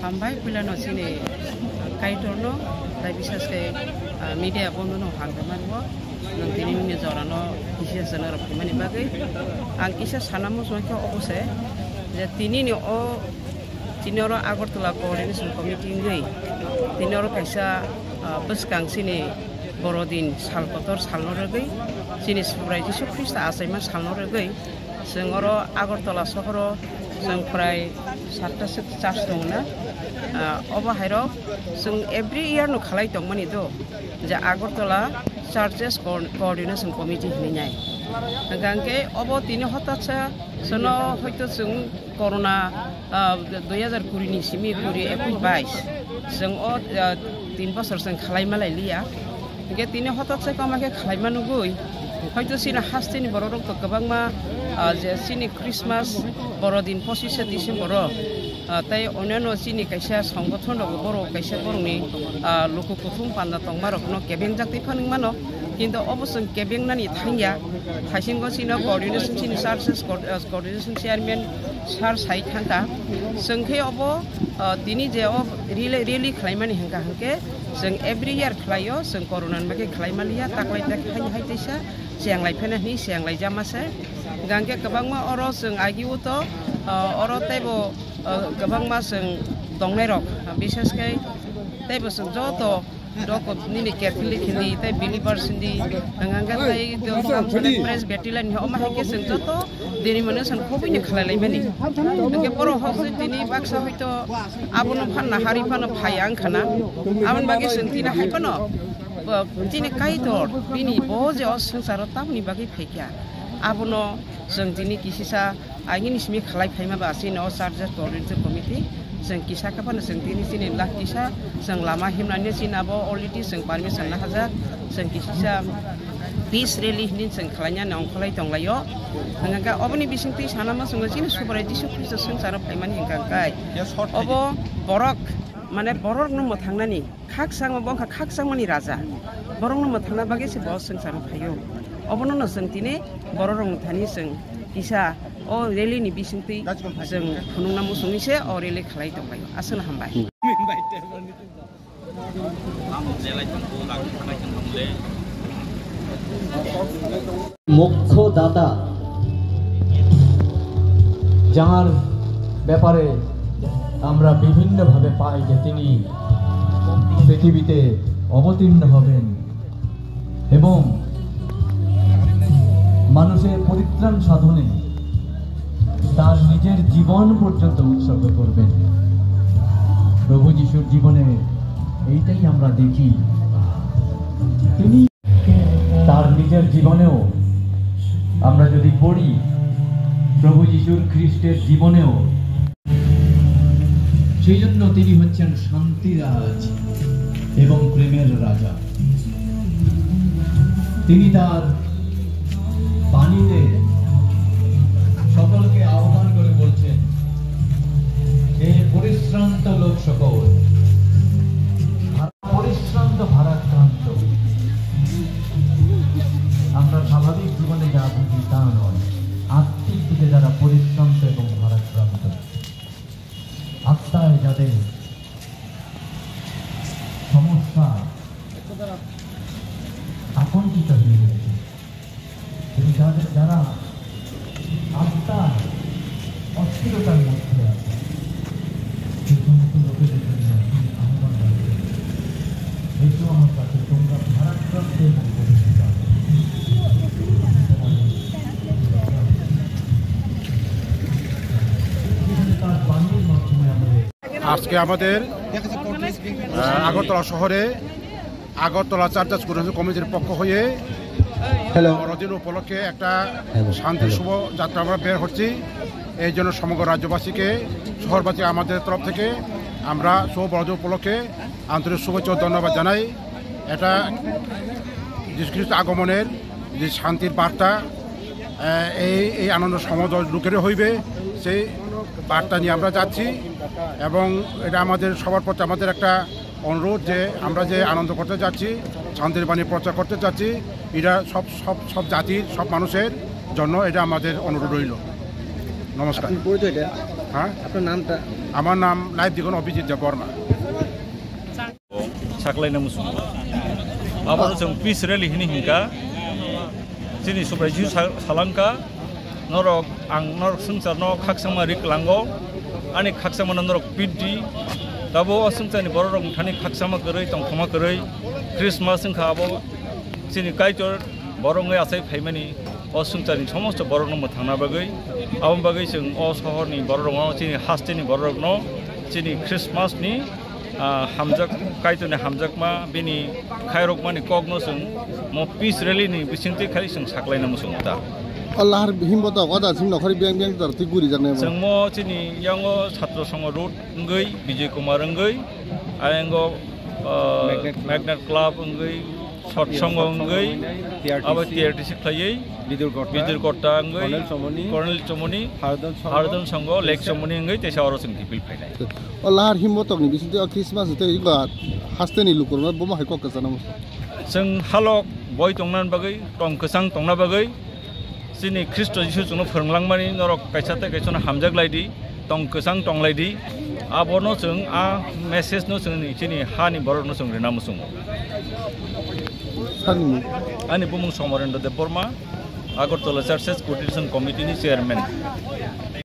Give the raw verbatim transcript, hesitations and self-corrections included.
Hambai puilano chini Kaitorno, tai bisas khe, ah, media bondo no hambai manbo, nwng tini nini jorano kisa chwla rok phaimani bagwi. Ang kisa sana muchungkha obo se je tini ni o, tini oro Agartala Coordination Committee wngwi tini oro kaisa, ah, bwskang chini Borodin sal kotor salno rwgwi chini Subrai Jisu Khristo achaima salno rwgwi Chwng oro Agartala sohoro chwng prai satta se church tongo na. Ah, obo hairok chwng every year no khalai tongmani do, je Agartala Churches Co-, Coordination Committee hinwi nai. Hwnkha hwnkhe obo tini hotatsa sono hoito chwng corona, ah, dui hazar kuri ni simi kuri, ekus bais chwng o, ah, tin bosor chwng khalai malai liya. Hingke tini hotok se koma khe khlaima nugui. Hoito chini hasteni borok rok to kwbangma, ah, je chini Christmas borodin pochishe December o, ah, tei onano chini kaisa songothon rok borok kaisa borokni, ah, luku kuthum panda tongma rokno kebengjak twi phanwng mano. Kintu obo chwng kebengnani thangya. Thaisingo chini coordination chini churches co-, ah, coordination chairman sir sai thangkha. Chwng khe obo, ah, tini je o rally, rally khlaimani hwnkha hwnkhe, Chwng every year khlaio, chwng corona ni bagwi khlai maliya, taklai tak hai, hai teisa, cheng lai pheno hini, cheng lai jama se. Hingkha hwnkhe kwbangma oro chwng agi o to, ah, oro teibo, ah, kwbangma chwng tongnai rok, ah, bishes khe teibo chwng joto doko nini Catholic hindi, tei believers hindi, hingkha hwnkhe tei Presbyterian hindi, omo hai khe chwng joto Dini mano san khoboi ni khalai lai mani. Hingke borok hok se tini baksa hoito abono phanna hari phano phai ang khana. Aboni bagwi chwng tini hai phano, bo, tini Kaitor bini bo je o swngcharo tamoni bagwi phaikha. Abono chwng tini kisisa agini simi khalai phaima ba chini o church coordinator committee. Chwng kisa khe phano chwng tini chini lakh kisa chwng lama himnani chini abo already chwng permission lahajak. Chwng kisisa peace rally hinwi chwng khlaina nongkholai tonglaio. Hwnkhe oboni bisingtwi sana muchungo chini Subrai Jisu Khristo swngcharo phaimani hwnkha hwnkhe obo borok, mane borokno mwthangnani khakchangma, bo wngkha khakchangmani raja. Borokno mwthangna bagwi se bo swngcharo phaio. Obono no chwng tini borok rokni thani chwng kisa o rally ni bisingtwi chwng phunukna muchungwi se o rally khlai tonglaio. Aswkno hambai. মোক্ষদাতা, যার ব্যাপারে আমরা বিভিন্নভাবে পাই যে তিনি পৃথিবীতে অবতীর্ণ হবেন এবং মানুষের পরিত্রাণ সাধনে তার নিজের জীবন পর্যন্ত উৎসর্গ করবেন। প্রভু যিশুর জীবনে এইটাই আমরা দেখি। তিনি তার নিজের জীবনেও আমরা যদি পড়ি, প্রভু যিশুর খ্রিস্টের জীবনেও সেই জন্য তিনি হচ্ছেন শান্তিরাজ এবং প্রেমের রাজা। তিনি তার বাণীতে সকলকে আহ্বান করে বলছেন, "হে পরিশ্রান্ত লোক সকল, পরিশ্রান্ত ভারাক্রান্ত।" আমরা স্বাভাবিক জীবনে যা বুঝি তা নয়, আত্মিক দিকে যারা পরিশ্রান্ত এবং ভারাক্রান্ত, আত্মায় যাদের সমস্যা, আকুণ্ঠিত হয়ে গেছে, এবং যাদের, যারা আত্মায় অস্থিরতার মধ্যে আছে, সেই সমস্ত লোকেদের জন্য তিনি আহ্বান রাখছেন, "এসো আমার কাছে, তোমরা ভারাক্রান্ত এবং পরিশ্রান্ত।" তার বাণীর মাধ্যমে আমাদের আজকে আমাদের, আহ, আগরতলা শহরে আগরতলা চার্চার্স কোঅর্ডিনেশন কমিটির পক্ষ হয়ে হ্যালো। বড়দিন উপলক্ষে একটা হ্যালো। শান্তি হ্যালো। শোভাযাত্রা আমরা বের হচ্ছি। এই জন্য সমগ্র রাজ্যবাসীকে, শহরবাসী আমাদের তরফ থেকে আমরা শুভ বড়দিন উপলক্ষে আন্তরিক শুভেচ্ছা ও ধন্যবাদ জানাই। এটা যীশু খ্রিস্ট আগমনের যে শান্তির বার্তা, আহ, এই, এই আনন্দ সমগ্র লোকেরই হইবে, সেই বার্তা নিয়ে আমরা যাচ্ছি। এবং এটা আমাদের সবার প্রতি আমাদের একটা অনুরোধ যে আমরা যে আনন্দ করতে যাচ্ছি, শান্তির বাণী প্রচার করতে যাচ্ছি, এটা সব সব সব জাতির, সব মানুষের জন্য এটা আমাদের অনুরোধ রইল। নমস্কার। আপনার পরিচয়টা? হ্যাঁ? আপনার নামটা? আমার নাম লাইফ দিগন অভিজিৎ Debbarma. Saklaina muchung. Abono chwng peace rally hini hinkha. Chini Subrai Jisu sa-, salangkha. Norok, ang norok swngcharno khakchangma ri kwlango. Ani khakchangmano norok pit di. Tabo o swngcharni bororok thani khakchangma kwrwi, tongthokma kwrwi. Christmas wngkha abo. Chini Kaitor borok wngwi achai phaimani o swngcharni somosto borokno mwthangna bagwi. Aboni bagwi chwng o sohorni bororokno, chini hasteni bororokno, chini Christmasni ah, hamjak, Kaitorni hamjakma, bini khairokmani kokno chwng mo peace rally ni bisingtwi khai chwng saklaina muchungo ta. O lahar himbo tok, o da chwng nokhorwi beng beng tor twi guri jaknai bo. Chwng mo chini yango Chhatro Sangha Road wngwi, Bijoy Kumar wngwi, ayango, ah, Magnet Club. Magnet Club wngwi, Satsang wngwi, T R T C, abo T R T C khlaiwi, Bidur Kotta, Bidur Kotta wngwi, Colonel Chomoni, Colonel Chomoni, Hardon Sangho, Hardon Sangho, Lake Chomoni wngwi, teisa oro chwng kiphil phainai. O lahar himbo tokni bisingtwi o Christmas tei eba hasteni lukurokno bomo hai kok kwchana muchung. Chwng halok boi tongna bagwi, tong kwchang tongna bagwi, Chini Khristo Jisu chwngno phwrwnglangmani norok kaisa tei kaisa no hamjak lai di, tong kwchang tong lai di. Abono chwng a message no chwng ni chini hani borok no chwng rina muchungo. Sani mung? Ani bumung Somarendra Debbarma, Agartala Churches Coordination Committee ni chairman.